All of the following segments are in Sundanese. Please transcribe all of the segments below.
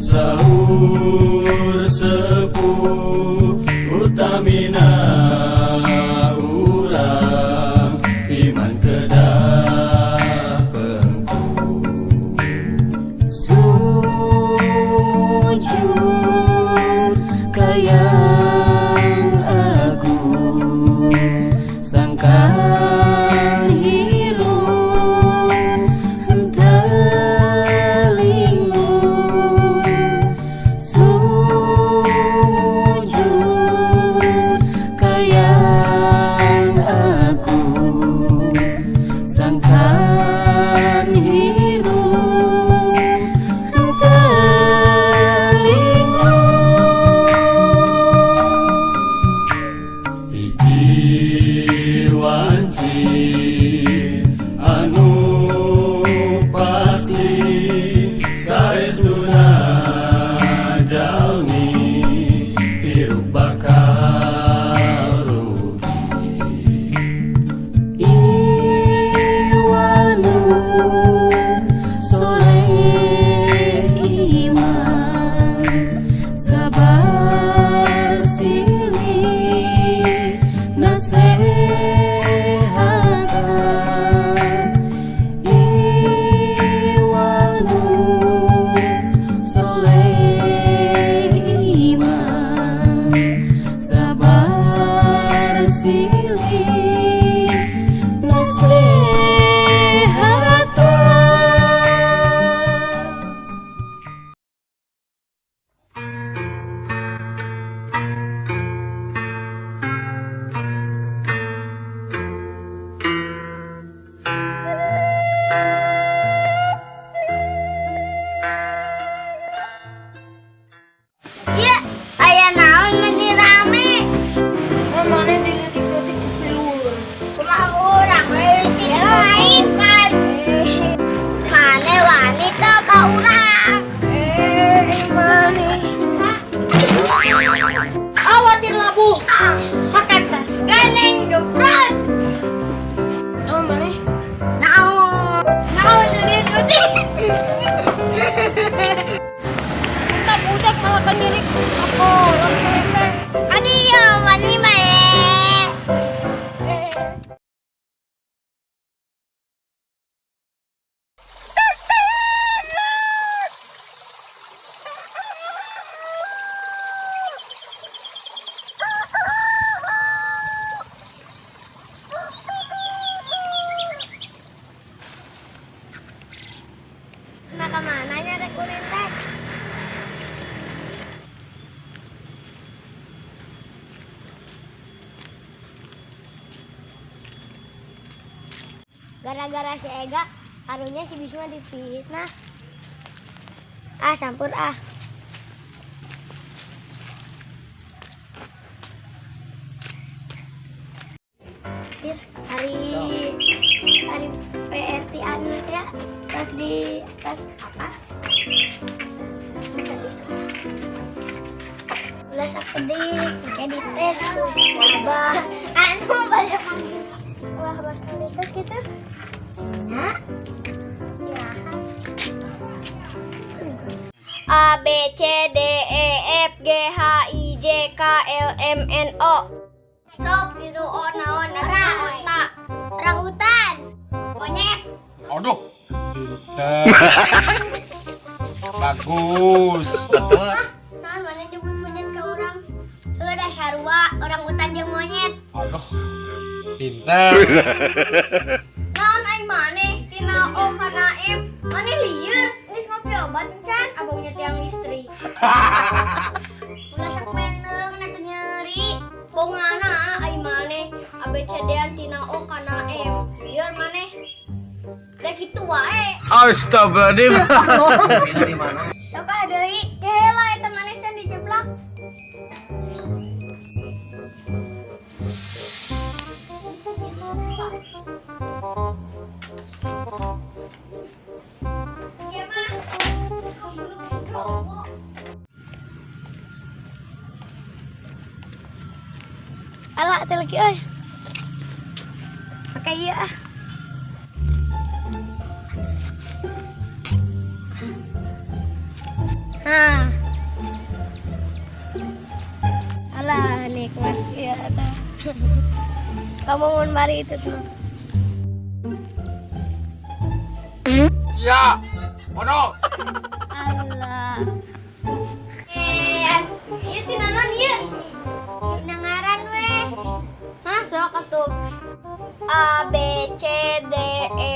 Sahur sepuh utamina urang iman kedah pengku Sujud kayang agung sangkan hirup henteu sujud kayang agung sangkan hirup henteu Hiji wanci anu pasti saestuna jalmi hirup bakal rugi. Iwanu soleh iman sabar silih nasehatan. Iwanu soleh iman sabar silih nasehatan. Iya, aya naon meni rame. Mana dileutik-leutik ku piluhur. Kumaha urang leutik lain kan. Mane wani teu ka urang. Mana? Khawatir labuh. Makan tah. Ganeng geprot. Oh, mana? Naon? Naon leutik-leutik. Entah budak malah kan nyirik aku. Langsung Adio wani mae. Nah, kemana nya rek ulin teh? Gara-gara si Ega, karunya si Bisma difitnah. Ah, sampur ah. Bir, hari hari PRT anu ya, pas di pas apa? Ulah sakedik, engke dites ku abah. Anu banyak manggil. Ulah bakal dites gitu. Hah? Ya. A B C D E F G H I J K L M N O. Sok gitu o naon orang onta. Orang hutan. Monyet. Aduh, Pinter. Bagus. Hah? Naon maneh nyebut monyet ke urang? Udah sarua orang utan jeung monyet. Aduh. Pinter. Naon ai maneh tina O kana M. Maneh lieur geus ngopi obat encan abangnya tiang listrik. Ulah sok meneng atuh nyeri. Bongana ai maneh ABCD-an tina O kana M. Lieur maneh. Da kitu wae. Astagfirullahaladzim. Sok ah deui, geheula eta maneh can dijeblak. Ieu mah kaburu robo. Alah, teh lagi euy. Pakai ieu ah. Hah. Alah, nikmat ya eta. Kamu mun mari itu tuh. Sia. Bodoh. Alah. Eh, ieu tina naon ieu? Tina ngaran we. Hah, sok atuh. A B C D E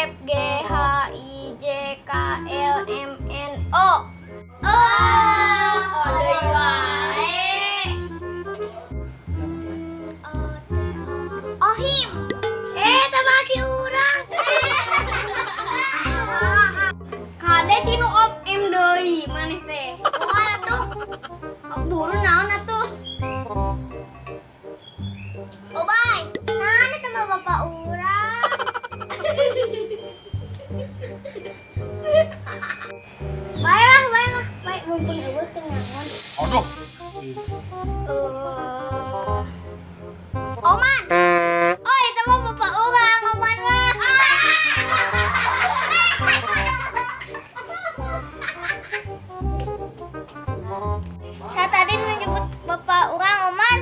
F G H I J K L M N O. Oh, deui wae. Ohim. Eh, tamaki urang. Kade tinu op M deui maneh teh. Kumaha atuh? Buru naon atuh? Oh, bye. Naon eta mah bapak urang. Bae lah, bae lah. Bae mumpung eueuh teu nyangon. Aduh. Oman. Oh, eta mah bapak urang, Oman mah. Saya tadi menyebut bapak urang Oman.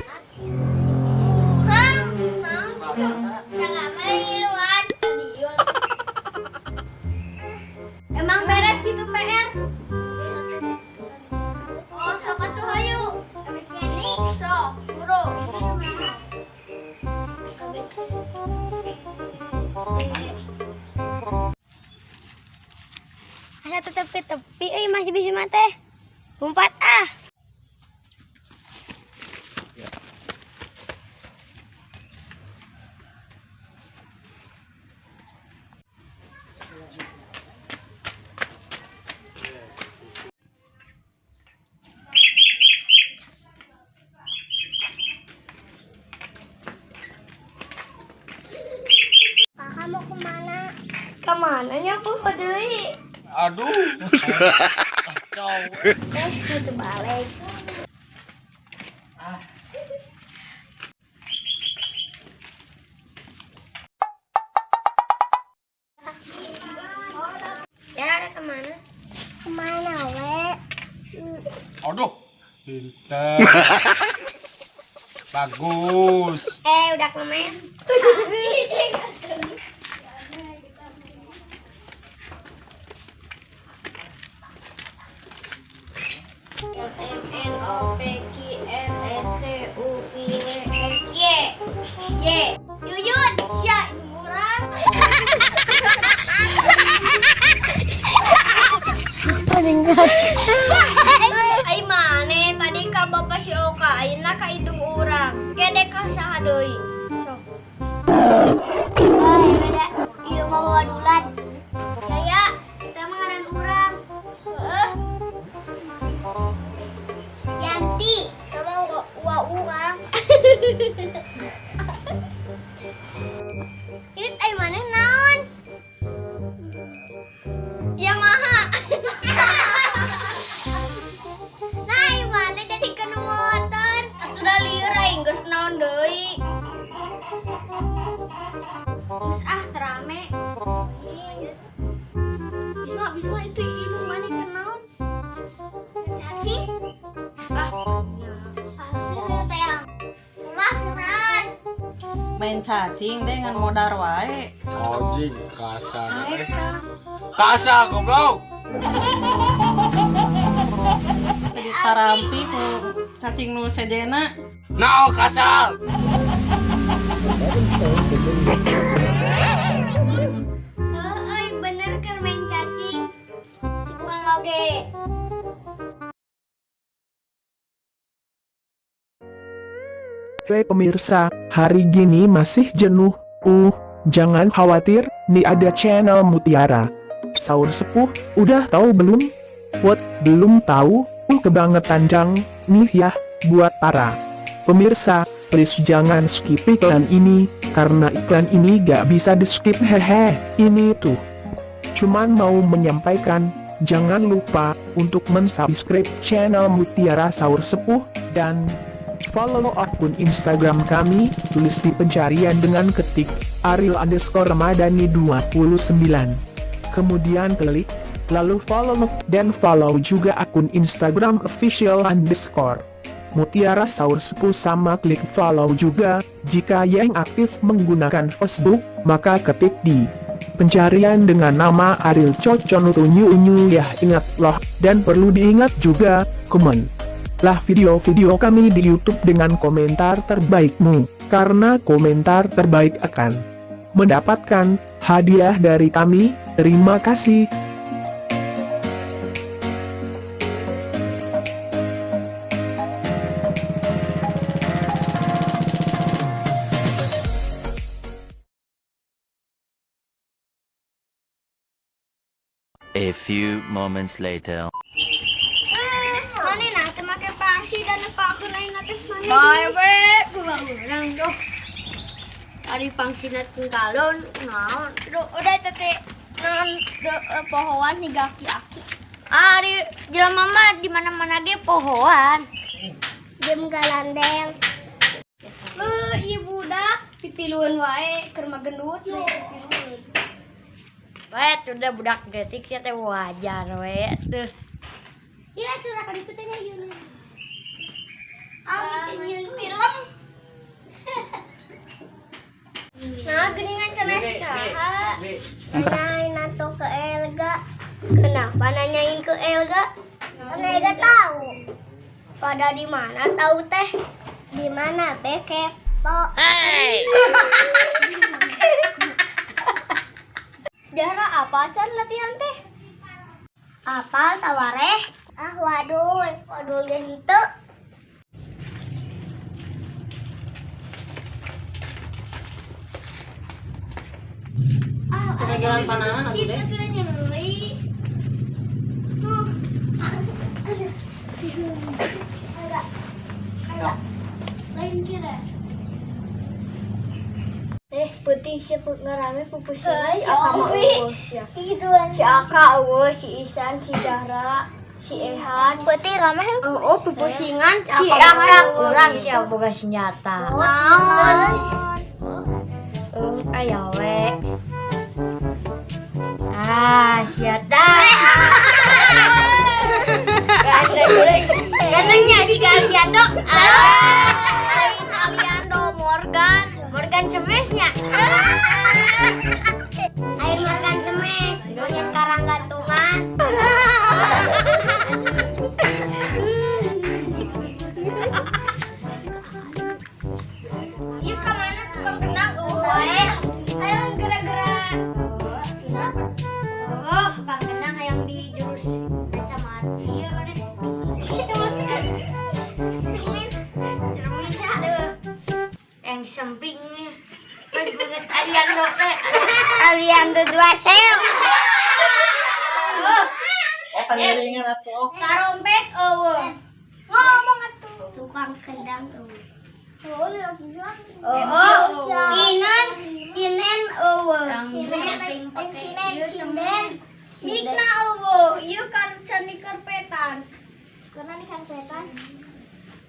Urang, naon kitu? Jangan ngiluan. Emang beres gitu PR? Oh, sok atuh hayu. Sok, buru. Asa tetep ke tepi euy masih bisa mah teh. Lompat ah. Kakak mau kemana? Kemana nya aku deui? Aduh. Kacau. Eh, itu balik. Ya, ada kemana? Kemana, we? Aduh. Pinter. Bagus. Eh, udah kemarin. L M N O P Q R S T U V W X Y Y. Yuyun, sia murah. Ai maneh tadi ka bapak si Oka, ayeuna ka indung urang. Gede ka saha deui? Sok. Wah, beda. Ieu mah wadulan. Yaya, Kita mah ngaran urang. heueuh, Yanti. sama wa urang. Ieu ai maneh naon? Yamaha. Nah, ai maneh jadi kena motor. Atuh da lieur aing geus naon deui. Geus ah terame. Bisma, Bisma itu indung maneh keur naon? Cacing. Ah, Hasil teh. Mah naon? Main cacing deh ngan modar wae. Ojing kasar. Kasar goblok. Jadi tarampi ku cacing nu sejena. Naon kasar? Euy, bener keur main cacing. Si Kungang oge. Hei pemirsa, hari gini masih jenuh. Jangan khawatir, nih ada channel Mutiara Saur Sepuh, udah tahu belum? What, belum tahu? Kebangetan dang. Nih ya, buat para pemirsa, please jangan skip iklan ini, karena iklan ini gak bisa di skip hehe. Ini tuh cuman mau menyampaikan, jangan lupa untuk mensubscribe channel Mutiara Saur Sepuh, dan follow akun Instagram kami, tulis di pencarian dengan ketik Ariel_Ramadhani29. Kemudian klik, lalu follow, dan follow juga akun Instagram official_ Mutiara Saur Sepuh sama klik follow juga. Jika yang aktif menggunakan Facebook, maka ketik di pencarian dengan nama Ariel Coconutunyu Unyu ya. Ingat loh, dan perlu diingat juga, komen lah video-video kami di YouTube dengan komentar terbaikmu, karena komentar terbaik akan mendapatkan hadiah dari kami. Terima kasih. A few moments later. Mana nah, teu make pangsi dan aku lain atas mana. Bae we, urang doh. Ari pangsina tinggalon naon. Duh, udah teh naon pohoan hingga aki-aki. Ari jelema mah di mana-mana ge pohoan. Jeung galandeng. Ieu budak pipilueun wae keur mah gendut we pipilueun. Wae tuh udah budak detik sia teh wajar we tuh. Iya tuh raka ditu teh nya ieu. Ah, nyieun film. Nah, geuningan cenah si saha? Nanyain atuh ke Elga. Kenapa nanyain ke Elga? Karena Elga tahu. Pada di mana tahu teh? Di mana be kepo. Hey. Jara apa can latihan teh? Apa sawareh? Ah waduh, waduh gente. Ah, jalan panangan atuh deh. Itu nyeri. Tuh. Aduh. Agak. Agak. Lain kira. Putih siapa ngarame pupusin si Aka mah eueuh sia. Si Aka eueuh, si Isan, si Zahra, si Ehan. Putih rame oh pupusingan si Aka urang sia boga senjata. Naon? Aya we. Ah, sia tah. Gantengnya si Aliando. Ah, Aliando Morgan. Morgan Cemesnya. Air Morgan Cemes, monyet karang gantungan. Iya kemana tukang kendang? Wae, ayo gerak-gerak. Oh, tukang kendang yang di jurus kacamata. Iya, mana? Cermin, cermin ada. Yang di sampingnya. Aliando Aliando dua sel. Oh, pangiringan atuh. Tarompet eueuh. Ngomong atuh. Tukang kendang eueuh. Oh, sinen, sinen eueuh. Sinen, sinen, sinden. Mikna eueuh, ieu can di karpetan. Karena di karpetan.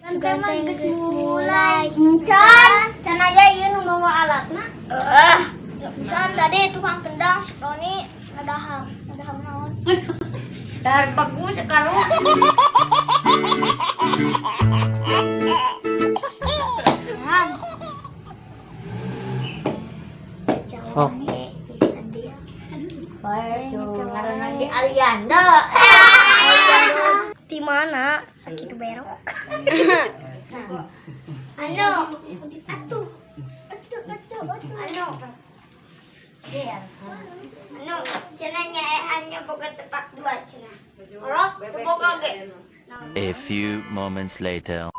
Ganteng geus mulai. Encan, can aya ieu nu mawa alatna. Heeh. Pisan tadi tukang kendang si Tony ngadaham, ngadaham naon? Dahar bagus sekarang. Oh. Bae tuh. Banda. Di mana? Sakitu berok. Anu. Atuh. Atuh, atuh, atuh. Anu. Anu, cenah nyaeannya boga tepak dua cenah. Ora, teu boga ge. A few moments later.